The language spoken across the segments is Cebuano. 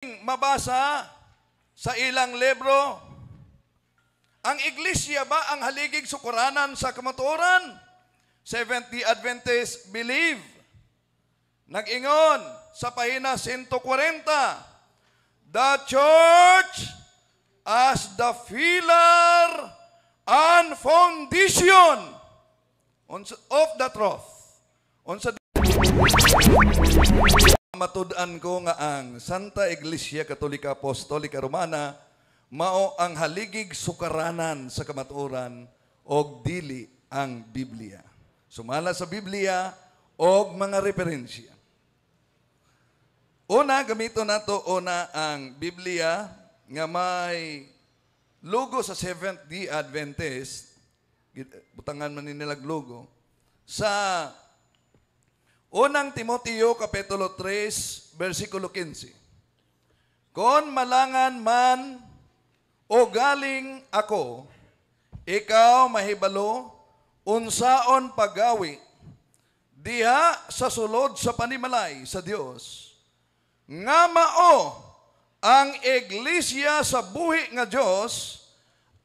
Mabasa sa ilang libro, ang iglesia ba ang haligig sukaranan sa kamatuoran? Seventh-day Adventist Believe. Nag-ingon sa pahina 140, "The church as the pillar and foundation of the truth." Unsa matud-an ko nga ang Santa Iglesia Katolika Apostolika Romana mao ang haligig sukaranan sa kamatuoran og dili ang Biblia? Sumala sa Biblia og mga referensya. Una, gamito nato una ang Biblia nga may logo sa Seventh-day Adventist, butangan man ni nilag logo, sa Unang Timoteo Kapitulo 3, versikulo 15. "Kon malangan man o galing ako, ikaw mahibalo unsaon paggawi diha sa sulod sa panimalay sa Dios nga mao ang iglesia sa buhi nga Dios,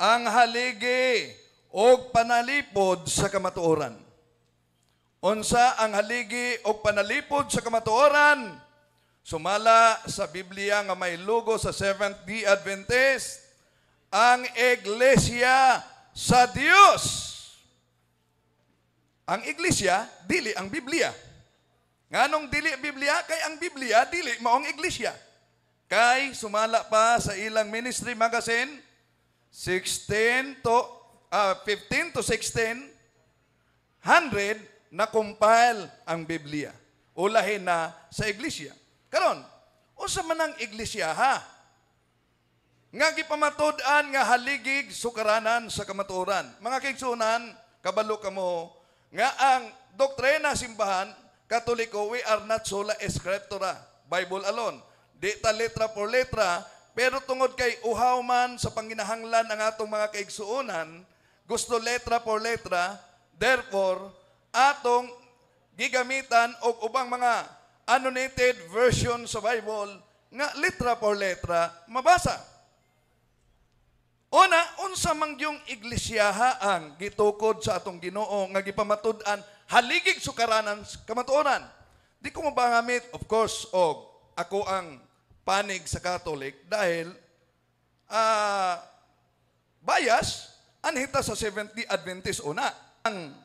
ang haligi og panalipod sa kamatuoran." Unsa ang haligi og panalipod sa kamatuoran? Sumala sa Biblia nga may logo sa Seventh-day Adventist, ang iglesia sa Dios. Ang iglesia, dili ang Biblia. Nganong dili ang Biblia? Kay ang Biblia, dili maong iglesia. Kay sumala pa sa ilang ministry magazine, 16 to 15 to 16 hundred na compile ang Biblia. Ulahin na sa iglesia. Karon, unsa man ang iglesia ha? Nga gipamatud-an nga haligig sukaranan sa kamatuoran. Mga kaigsuonan, kabalo kamo nga ang doktrina simbahan Katoliko, we are not sola scriptura, Bible alone. Di ta letra por letra, pero tungod kay uhaw man sa panginahanglan ang atong mga kaigsuonan, gusto letra por letra, therefore, atong gigamitan og ubang mga annotated version sa Bible nga letra por letra mabasa. Una, unsa man yung iglesia ang gitukod sa atong Ginoo nga gipamatud-an haligig sukaranan sa kamatuoran? Di ko mabangamit, of course, og ako ang panig sa Catholic dahil bias anhita sa Seventh-day Adventist una. Ang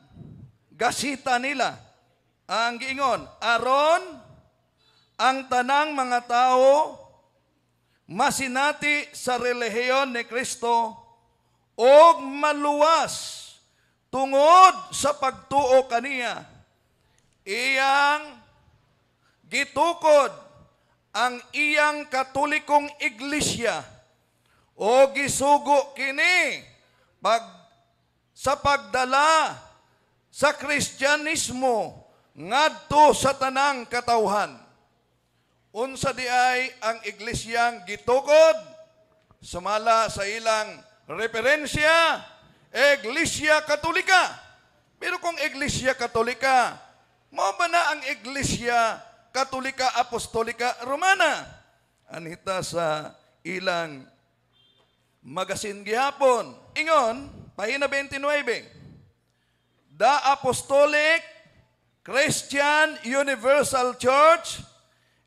gasita nila, ang giingon, "Aron ang tanang mga tao masinati sa relihiyon ni Kristo og maluwas tungod sa pagtuo kaniya, iyang gitukod ang iyang katolikong iglesia o gisugo kini sa pagdala sa Kristyanismo ngadto sa tanang katawhan." Unsa di ay ang iglesyang gitukod? Sumala sa ilang referensya, Iglesia Katolika. Pero kung Iglesia Katolika, mao ba na ang Iglesia Katolika Apostolika Romana? Anhita sa ilang magasin gihapon. Ingon, pahina 29, "The Apostolic Christian Universal Church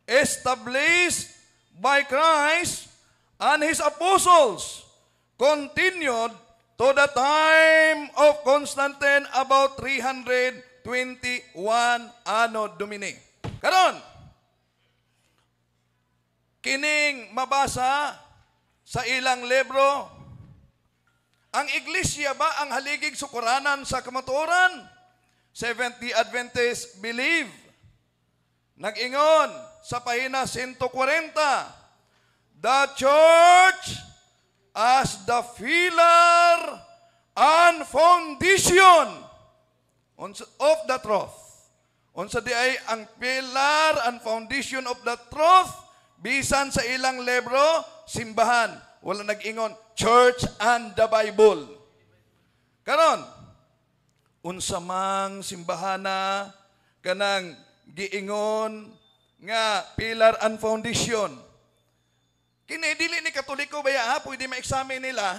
established by Christ and His apostles continued to the time of Constantine about 321 Anno Domini." Karon, kining mabasa sa ilang libro, ang iglesia ba ang haligig sukaranan sa kamatuoran? Seventh-day Adventist Believe. Nag-ingon sa pahina 140, "The church as the pillar and foundation of the truth." Unsa di ay ang pillar and foundation of the truth? Bisan sa ilang libro, simbahan. Wala nag-ingon, church and the Bible. Karon, unsa mang simbahana kanang giingon nga pillar and foundation? Kini dili ni Katoliko baya ha, pwede ma-examine nila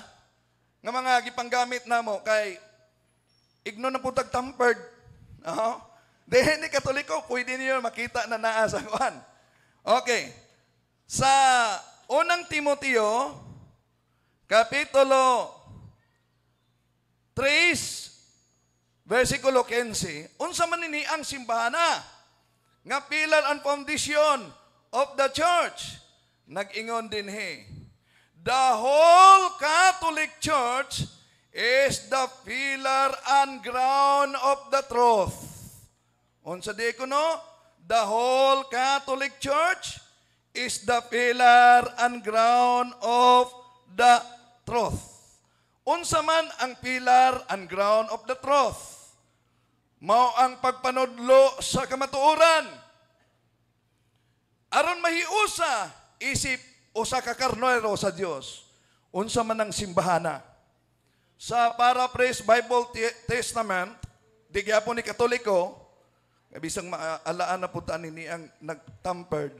nga mga gipanggamit namo kay igno na pud tag tampered. Oo. Dili ni Katoliko, pwede niyo makita na naa sa kuan. Okay. Sa Unang Timoteo, Kapitulo 3, versikulo 15, unsa man ni ang simbahana nga pillar and foundation of the church? Nag-ingon dinhi, "The whole Catholic Church is the pillar and ground of the truth." Unsa di ko, no? The whole Catholic Church is the pillar and ground of the truth. Unsa man ang pillar and ground of the truth? Mao ang pagpanudlo sa kamatuoran. Aron mahiusa isip usa ka karnero sa Dios, unsa man ang simbahana? Sa Paraphrase Bible Testament, di gyapon ni Katoliko, bisang maalaan na pud ni ang nagtampered.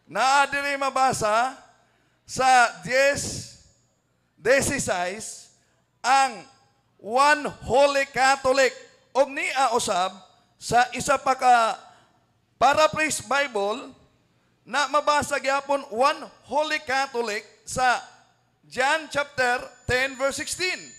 Naa diri mabasa sa 10 16 ang One Holy Catholic, og niya usab sa isa pa ka Paraphrase Bible na mabasa gyapon One Holy Catholic sa John chapter 10 verse 16.